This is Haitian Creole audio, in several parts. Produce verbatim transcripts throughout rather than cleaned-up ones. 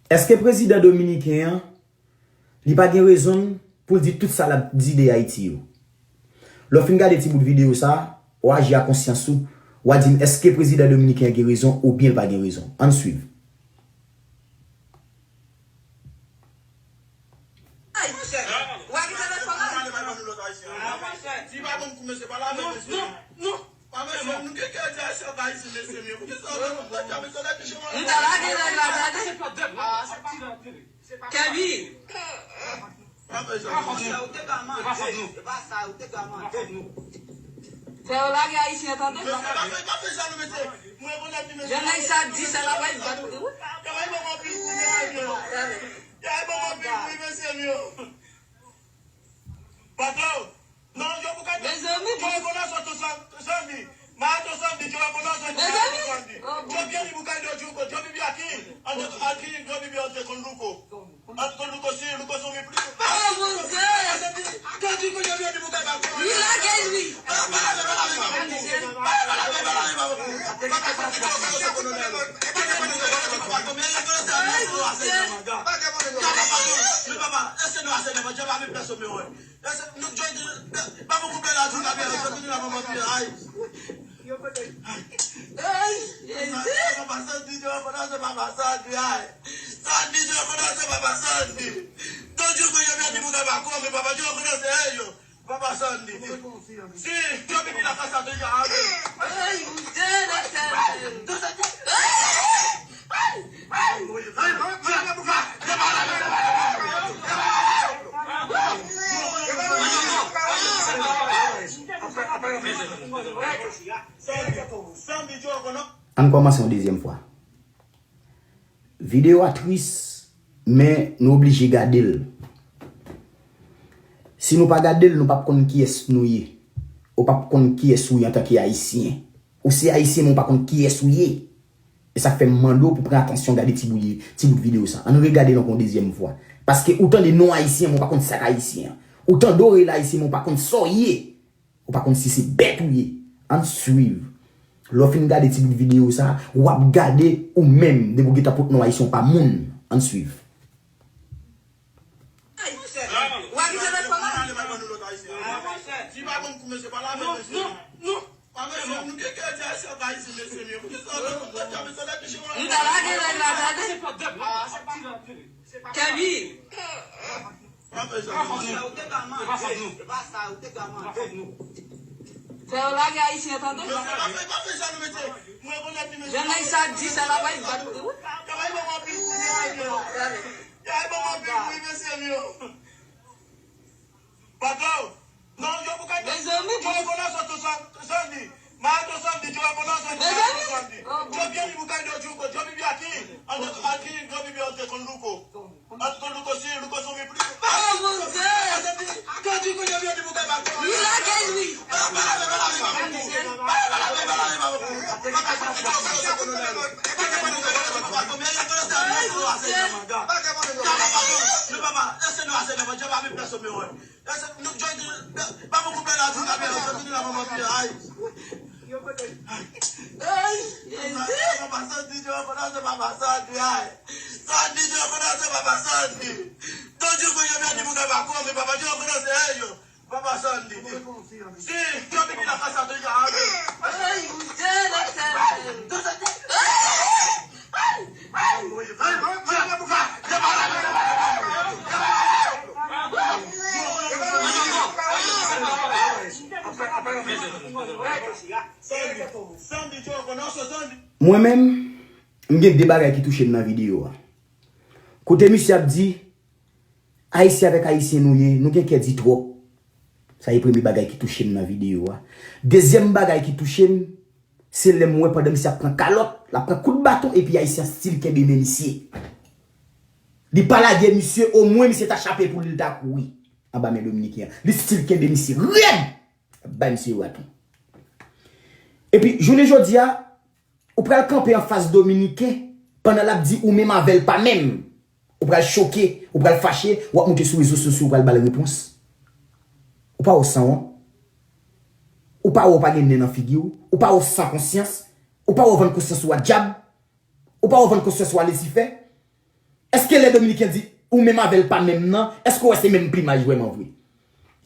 Èske prezidan dominiken an, li pa gen rezon l pou l di tout sa l ap di de Ayiti yo? Lè w fin gade ti bout videyo sa a, w a aji a konsyans ou, w a di m èske prezidan dominiken an gen rezon oubyen l pa gen rezon. Ann swiv. M ta lage nèg la, m ta di se pa dèt. Kevin. Fè yo lage ayisyen an tande. Jan nèg sa di sa la bay bat wi. Patwon, non, yo pou ka. Mezanmi, yo rekonèt ou, Sandy. Mato Sandy, yo rekonèt ou, Mato Sandy. Yo byen li pou ka do Djouko, yo bibi aki. An ki yo bibi an te kon Louko. An te kon Louko si, Louko son mi pli. Oh mon Dieu! Yo Djouko, yo byen li pou ka ba. Li lage wi. Ay mon Dieu! Ay, Jezi! Ay, Jezi! Ann kòmanse yon dezyèm fwa. Videyo a tris, men nou oblije gade l. Si nou pa gade l, nou p ap konn kiyès nou ye. Ou p ap konn kiyès ou ye antanke Ayisyen. Ou se Ayisyen, men ou pa konn kiyès ou ye. E sa k fè m mande w pou pran atansyon gade ti bout, ti bout videyo sa. Ann regade l ankò yon dezyèm fwa. Paske ou tande non Ayisyen, men ou pa konn sa k Ayisyen an. Ou tande w rele Ayisyen, men ou pa konn sa w ye. Ou pa konn si se bèt ou ye. Ann swiv. Lè w fin gade ti bout videyo sa, w ap gade ou menm, depi w gentan pot non Ayisyen, ou pa moun. Ann swiv. M ta lage nèg la, tande. Kevin. Fè yo lage ayisyen an tande. Jan nèg sa di sa la bay bat wi. Mezanmi, bon. Mezanmi. Oh, bon. Li lage l wi. Ay, Jezi. Papa Sandy. Si, yo pipi la fas a deja ave. Ay, Bondye, Letènèl. Mwen menm, m gen de bagay ki touche m nan videyo a. Kote misye ap di, Ayisyen avèk Ayisyen nou ye, nou gen kè di twòp. Sa e premye bagay ki touche m nan videyo a. Dezyèm bagay ki touche m, se lè m wè pandan misye ap pran kalòt, l ap pran kout baton epi Ayisyen an still kenbe men misye. Li pa lage misye, omwen misye ta chape pou li, li ta kouri anba men Dominiken an. Li still kenbe misye rèd, l ap bay misye baton. Epi, jounen jodi a, ou pral kanpe anfas Dominiken pandan l ap di ou menm avè l pa menm. Ou pral choke, ou pral fache, w ap moute sou rezo sosyo, ou pral ba l repons. Ou pa wè w sanwont? Ou pa wè w pa gen nen nan figi w? Ou pa wè w san konsyans? Ou pa wè w vann konsyans ou a dyab? Ou pa wè w vann konsyans ou a Lisifè? Èske lè Dominiken di ou menm avè l pa menm nan, èske w wè se menm plimaj vrèman vre?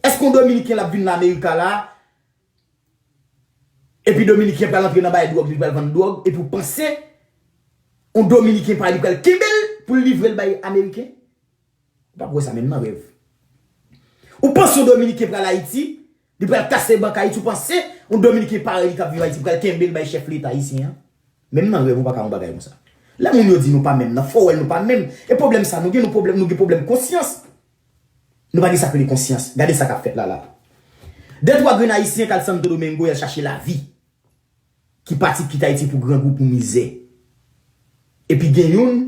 Èske yon Dominiken l ap vin la Amerika la, epi Dominiken pral antre nan bay dwòg, li pral vann dwòg, epi w panse yon Dominiken pa li pral kenbe l pou l livre l bay Ameriken? Ou p ap wè sa menm nan rèv. Ou panse yon Dominiken pral Ayiti, li pral kase bank Ayiti, ou panse yon Dominiken parèy li k ap viv Ayiti pral kenbe l bay chèf Leta ayisyen an? Menm nan rèv ou pa ka wè yon bagay konsa. Lè moun yo di nou pa menm nan, fò w wè nou pa menm. E pwoblèm sa nou gen, nou pwoblèm, nou gen pwoblèm konsyans. Nou pa gen sa k rele konsyans. Gade sa k ap fèt la la. De twa grenn Ayisyen k al Santo Domingo, y al chache lavi, ki pati kite Ayiti pou grangou, pou mizè. Epi gen youn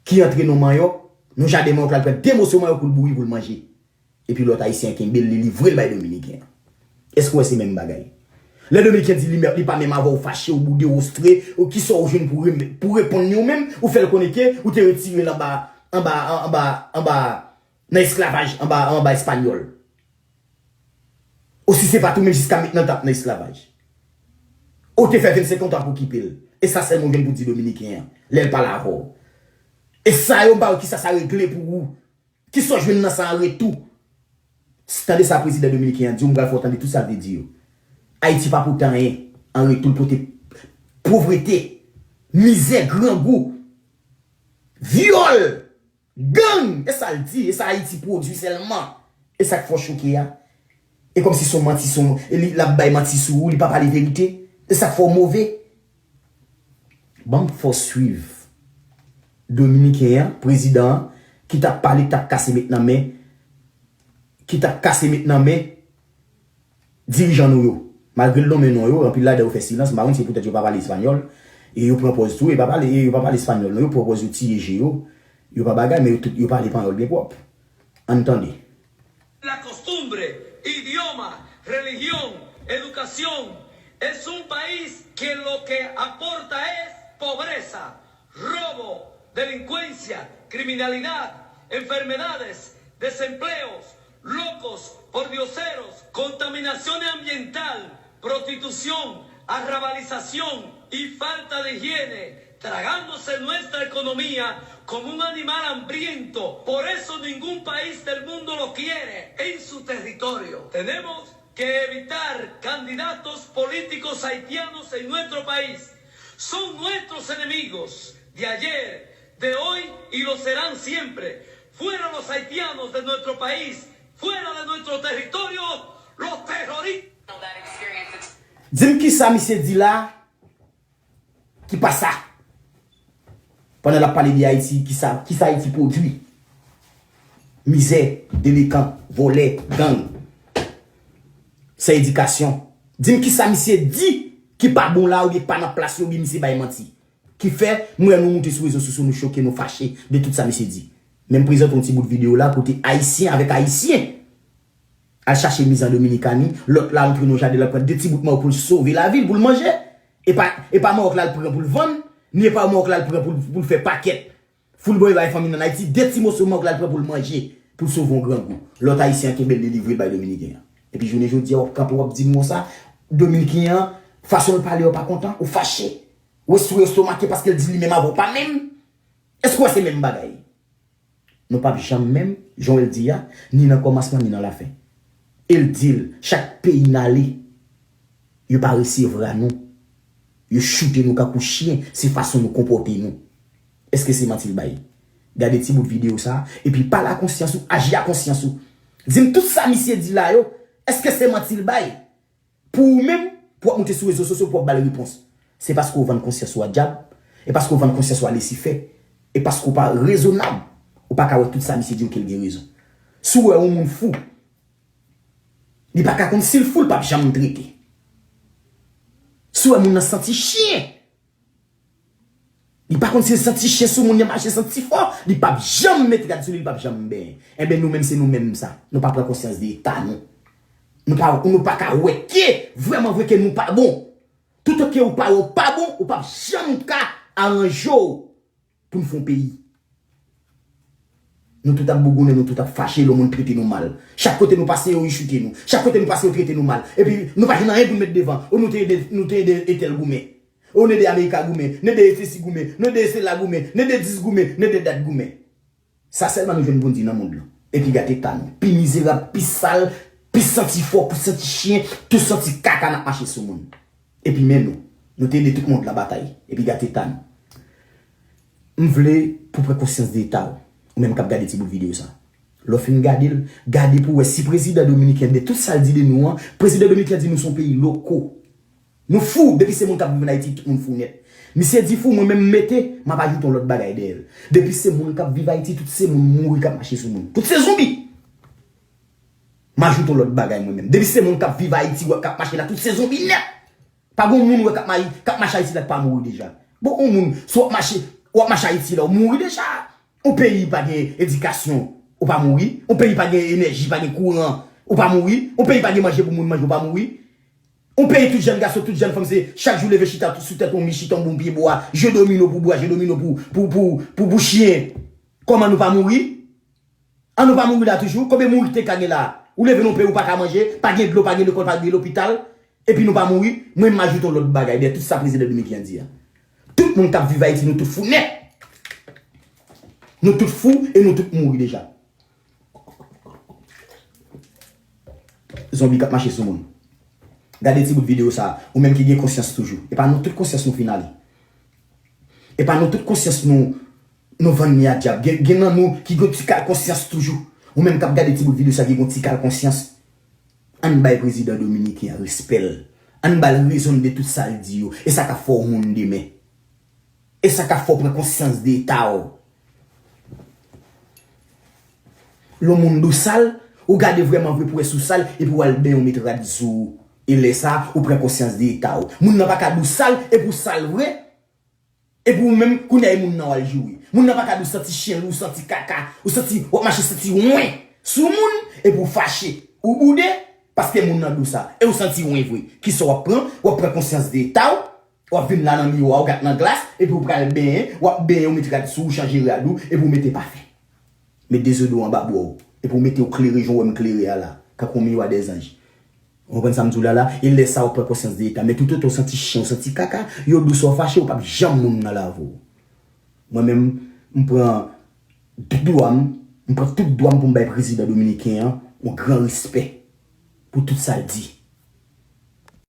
ki antre nan manyòk, nan jaden manyòk la, l pran de moso manyòk pou l bouyi, pou l manje. Epi lòt Ayisyen an kenbe l, li livre l bay Dominiken an. Èske w wè se menm bagay? Lè Dominiken di li, li pa menm avè w, fache, ou boude, ou ostre, ou kisa w jwenn pou, pou reponn li, ou menm, ou fè l konnen ke ou te retire l anba, anba, anba, anba, nan esklavaj, anba, anba espanyòl. Ou si se pa t ou menm jiska mentnan l t ap nan esklavaj. Ou te fè vennsenk an w t ap okipe l. E sa sèlman w jwenn pou di Dominiken an, lè l pale avè w. E sa yo, m pa wè kisa sa regle pou ou. Kisa w jwenn nan sa an retou? Tande sa prezidan dominiken an di w, m pral fè w tande tout sa l te di yo. Ayiti pa pote anyen an retou, l pote povrete, mizè, grangou, vyòl, gang. E sa l di, e sa Ayiti pwodui sèlman. E sa k fè w choke a. E kòmsi se yon manti, se yon, e li, l ap bay manti sou ou, li pa pale verite. E sa k fè w move. Ban m fè w swiv Dominiken an, prezidan an, ki t ap pale, k t ap kase met nan men, ki t ap kase met nan men dirijan nou yo. Malgre l nonmen non yo, anpil ladan yo fè silans, m pa konn si poutèt yo pa pale espanyòl, e yo pran pòz tou, e pa pale, e yo pa pale espanyòl non, yo pran pòz yo tiye je yo, yo pa bagay, men yo tout, yo pale panyòl byen pwòp. Ann tande. La costumbre, idioma, religión, educación. Es un país que lo que aporta es pobreza, robo, delincuencia, criminalidad, enfermedades, desempleos, locos, pordioseros, contaminación ambiental, prostitución, arrabalización y falta de higiene, tragándose nuestra economía como un animal hambriento. Por eso ningún país del mundo lo quiere en su territorio. Tenemos que evitar candidatos políticos haitianos en nuestro país. Son nuestros enemigos de ayer, de hoy y lo serán siempre. Fuera los haitianos de nuestro país, fuera de nuestro territorio, los terroristas. Di m kisa misye di la ki pa sa. Pandan l ap pale de Ayiti, kisa, kisa Ayiti pwodui? Mizè, delenkan, vòlè, gang, san edikasyon. Di m kisa misye di ki pa bon la oubyen ki pa nan plas li oubyen misye bay manti. Ki fè, m wè nou moute sou rezo sosyo, nou choke, nou fache de tout sa misye di. Men m prezante yon ti bout videyo la kote Ayisyen avèk Ayisyen al chache mizè an Dominikani, lòt la antre nan jaden l al pran de ti bout mawòk pou l sove lavi l, pou l manje. E pa, e pa mawòk la l pran pou l vann, ni e pa mawòk la l pran pou l, pou l fè pakèt. Foul bon e bay fanmi l ann Ayiti, de ti moso mawòk la l pran pou l manje, pou l sove yon grangou. Lòt Ayisyen an kenbe l, li livre l bay Dominiken an. Epi jounen jodi a, w ap kanpe, w ap di m konsa, Dominiken an, fason l pale, w pa kontan, ou fache. Ou sou estomake paske l di li menm avè w pa menm. Èske w wè se menm bagay? Nou p ap janm menm, jan w wè l di a, ni nan kòmansman, ni nan lafen. E l di l, chak peyi n ale, yo pa resevwa nou. Yo choute nou kankou chyen, se fason nou konpòte nou. Èske se manti l bay? Gade ti bout videyo sa a, epi pale a konsyans ou, aji a konsyans ou. Di m tout sa misye di la yo, èske se manti l bay? Pou ou menm, pou w ap moute sou rezo sosyo pou w ap ba l repons. Se paske w vann konsyans ou a dyab, e paske w vann konsyans ou a Lisifè, e paske w pa rezonab, ou pa ka wè tout sa misye di yo ke l gen rezon. Si w wè yon moun fou, li pa ka konn si l fou, l p ap janm trete. Si w wè moun nan santi chyen, li pa konn si l santi chen sou moun nan mache santi fò, li p ap janm met rad sou li, li p ap janm benyen. Enben nou menm se nou menm sa. Nou pa pran konsyans de eta nou. Nou pa, nou pa ka wè ke vrèman vre ke nou pa bon. Toutan ke ou pa wè ou pa bon, ou p ap janm ka aranje w pou n fè yon peyi. Nou tout ap bougounen, nou tout ap fache lè yon moun trete nou mal. Chak kote nou pase yo richoute nou. Chak kote nou pase yo trete nou mal. Epi nou pa jwenn anyen pou n met devan. O nou te ede, nou te ede entèl goumen. O, nèg de America goumen, nèg de Efesi goumen, nèg de Sela goumen, nèg de dis goumen, nèg de dat goumen. Sa sèlman nou jwenn pou n di nan mond lan. Epi gate eta nou. Pi mizerab, pi sal, pi santi fò, pi santi chen, tou santi kaka n ap mache sou moun. Epi men nou, nou te ede tout mond lan batay. Epi gate eta nou. M vle pou pran konsyans de eta w. Ou menm k ap gade ti bout videyo sa. Lè w fin gade l, gade pou w wè si prezidan dominiken de tout sa l di de nou an, prezidan dominiken di nou se yon peyi loko. Nou fou, depi se moun k ap viv an Ayiti, tout moun fou nèt. Misye di fou, mwen menm m mete, m ap ajoute yon lòt bagay dèyè l. Depi se moun k ap viv Ayiti, tout se moun mouri k ap mache sou moun. Tout se zonbi. M ajoute yon lòt bagay mwen menm. Depi se moun k ap viv Ayiti, wè k ap mache la, tout se zonbi nèt. Pa gen moun wè k ap mayi, k ap mache Ayiti la k pa mouri deja. Bon, yon moun, si w ap mache, w ap mache Ayiti la, ou mouri deja. Yon peyi pa gen edikasyon, ou pa mouri. Yon peyi pa gen enèji, pa gen kouran, ou pa mouri. Yon peyi pa gen manje pou moun manje, ou pa mouri. Yon peyi tout jèn gason, tout jèn fanm, se chak jou leve chita sou tèt yon mi, chita yon bon pye bwa, jwe domino pou bwa, jwe domino pou, pou, pou, pou, pou chen. Kòman nou pa mouri? An nou pa mouri la toujou? Konbyen mouri te ka gen la? Ou leve nan yon peyi ou pa ka manje, pa gen dlo, pa gen lekòl, pa gen lopital, epi nou pa mouri? Mwen m ajoute yon lòt bagay dèyè tout sa prezidan dominiken an di a. Tout moun k ap viv Ayiti, nou tout fou nèt. Nou tout fou e nou tout mouri deja. Zonbi k ap mache sou moun. Gade ti bout videyo sa, ou menm ki gen konsyans toujou. E pa nou tout konsyans nou fin ale. E pa nou tout konsyans nou, nou vann li a dyab. Gen, gen nan nou ki gen ti kal konsyans toujou. Ou menm k ap gade ti bout videyo sa ki gen ti kal konsyans. Ann bay prezidan dominiken an respè l. Ann ba l rezon de tout sa l di yo. E sa k ap fè w moun demen. E sa k ap fè w pran konsyans de eta w. Lè yon moun di w sal, ou gade vrèman vre pou wè si w sal, epi w al benyen w met rad sou ou. E lè sa, ou pran konsyans de eta w. Moun nan pa ka di w sal, epi w sal vre. Epi ou menm, kounye a e moun nan w al joure. Moun nan pa ka di w santi chen lou, ou santi kaka, ou santi, w ap mache santi wen sou moun, epi w fache. Ou boude, paske moun nan di w sa. E ou santi wen vre. Kisa w ap pran? W ap pran konsyans de eta w. W ap vin la nan miwa, w gat nan glas, epi w pral benyen, w ap benyen, w met rad sou ou, chanje rad ou, epi w mete pafen. Met dezodoran anba bra w, epi w mete w klere jan w wè m klere a la, tankou yon miwa dèzanj. Ou konprann sa m di w la la? E lè sa w pran konsyans de eta. Men toutotan w santi chen, w santi kaka, yo di w sa w fache, ou p ap janm moun nan lavi w. Mwen menm, m pran tout dwa m, m pran tout dwa m pou m bay prezidan dominiken an yon gran respè pou tout sa l di.